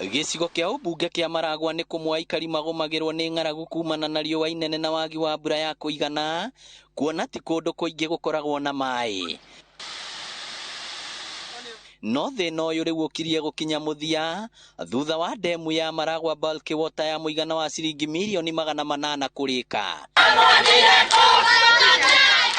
Gĩcigo kĩa ũmbunge kĩa Maragwa nĩ kũmwe aikari magũmagĩrwo nĩ ng'aragu kumana na riũa inene na wagi wa mbura ya kũigana, kuona ti kũndũ kũingĩ gũkoragwo na maĩ. No thĩna ũyũ rĩu ũkirie gũkinya mũthia thutha wa ndemu ya Maragwa Bulk Water ya mũigana wa ciringi mirioni 800 kũrĩka.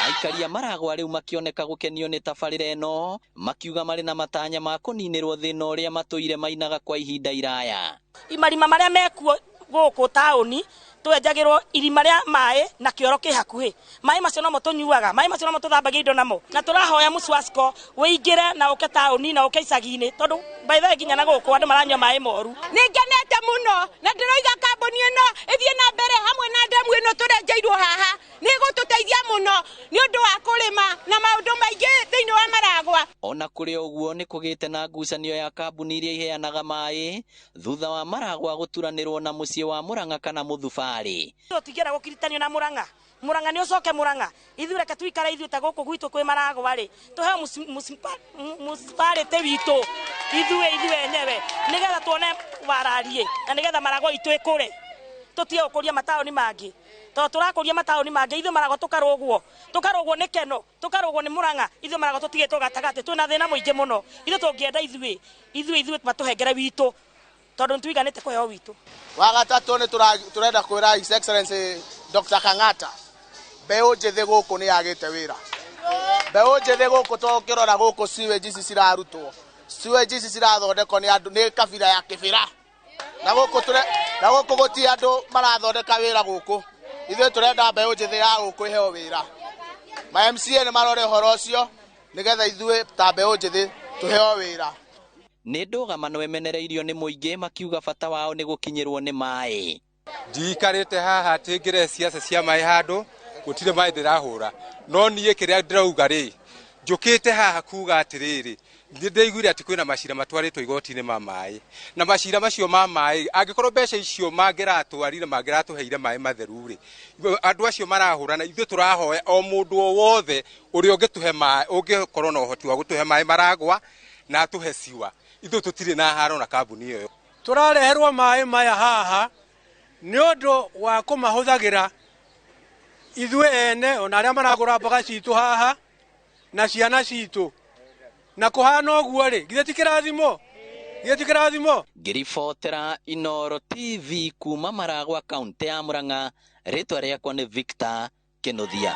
Aikari a Maragwa rĩu makĩoneka gũkenio nĩ tabarĩra ĩno, makiuga marĩ na matanya ma kũninĩrwo thĩna ũrĩa matũire mainaga kwa ihinda iraya. Marima marĩa mekuo gũkũ taũni twenjagĩrwo irima rĩa maĩ na kĩoro kĩ hakuhĩ. Maĩ macio nomo tũnyuaga, maĩ macio nomo tũthambagia indo namo. Na tũrahoya Muswasco wĩingĩre na ũke taũni na ũke icagi-inĩ, tondũ by the way nginya na gũkũ andũ maranyua maĩ moru. Nĩ ngenete mũno na ndĩroiga kambuni ĩno ĩthiĩ na mbere hamwe na ndemu ĩno tũrenjeirwo haha, nĩ ĩgũtũteithia mũno nĩ ũndũ wa kũrĩma na maũndũ maingĩ thĩinĩ wa Maragwa. Ona kũrĩ ũguo nĩ kũgĩte na ngucanio ya kambuni iria iheanaga maĩ thutha wa Maragwa gũturanĩrwo na mũciĩ wa Murang'a kana Mũthubarĩ. Tũtingĩenda gũkiritanio na Murang'a. Murang'a nĩ ũcoke Murang'a. Ithuĩ reke tuikare ithuĩ ta gũkũ gwitũ kwĩ Maragwa rĩ, tũheo municipality witũ ithuĩ enyewe, nĩgetha tuone warariĩ na nĩgetha Maragwa itũ ĩkũre. Tũtige gũkũria mataũni mangĩ, tondũ tũrakũria mataũni mangĩ ithuĩ Maragwa tũkarũgwo, tũkarũgwo nĩ Keno, tũkarũgwo nĩ Murang'a, ithuĩ Maragwa tũtigĩtwo gatagatĩ, twĩna thĩna mũingĩ mũno. Ithuĩ tũngĩenda ithuĩ matũhengere witũ, tondũ nĩtũiganĩte kũheo witũ. Wa gatatũ nĩ tũrenda kwĩra His Excellency Dr. Kang'ata, mbeũ njĩthĩ gũkũ nĩ yagĩte wĩra. Mbeũ njĩthĩ gũkũ tũkĩrora gũkũ sewage ici cirarutwo, sewage ici cirathondekwo nĩ andũ, nĩ kabira ya Kĩbĩra. Na gũkũ tũre, na gũkũ gũtirĩ andũ marathondeka wĩra gũkũ. Ithuĩ tũrenda mbeũ njĩthĩ ya gũkũ ĩheo wĩra. Ma MCA nĩ marore ũhoro ũcio nĩgetha ithuĩ ta mbeũ njĩthĩ tũheo wĩra. Nĩ ndũgamano ĩmenereirio nĩ mũingĩ makiuga bata wao nĩ gũkinyĩrwo nĩ maĩ. Ndiikarĩte haha atĩ ngĩre ciaca cia maĩ handũ, gũtirĩ maĩ ndĩrahũra. No niĩ kĩrĩa ndĩrauga rĩ, njũkĩte haha kuga atĩrĩrĩ, nĩ ndĩiguire atĩ kwĩna macira matwarĩtwo igoti-inĩ ma maĩ. Na macira macio ma maĩ, angĩkorwo mbeca icio mangĩratwarire mangĩratũheire maĩ matheru rĩ, andũ acio marahũrana, ithuĩ tũrahoya o mũndũ o wothe ũrĩa ũngĩtũhe maĩ, ũngĩkorwo na ũhoti wa gũtũhe maĩ Maragwa na atũhe ciwa. Ithuĩ tũtirĩ na haro na kambuni ĩyo. Tũrareherwo maĩ maya haha nĩ ũndũ wa kũmahũthagĩra ithuĩ ene ona arĩa maragũra mboga citũ haha na ciana citũ. Na kũhana ũguo rĩ, githĩ ti kĩrathimo? Githĩ ti kĩrathimo? Ngĩribotera Inooro TV kuma Maragwa, kaunti ya Murang'a, rĩtwa rĩakwa nĩ Victor Kĩnuthia.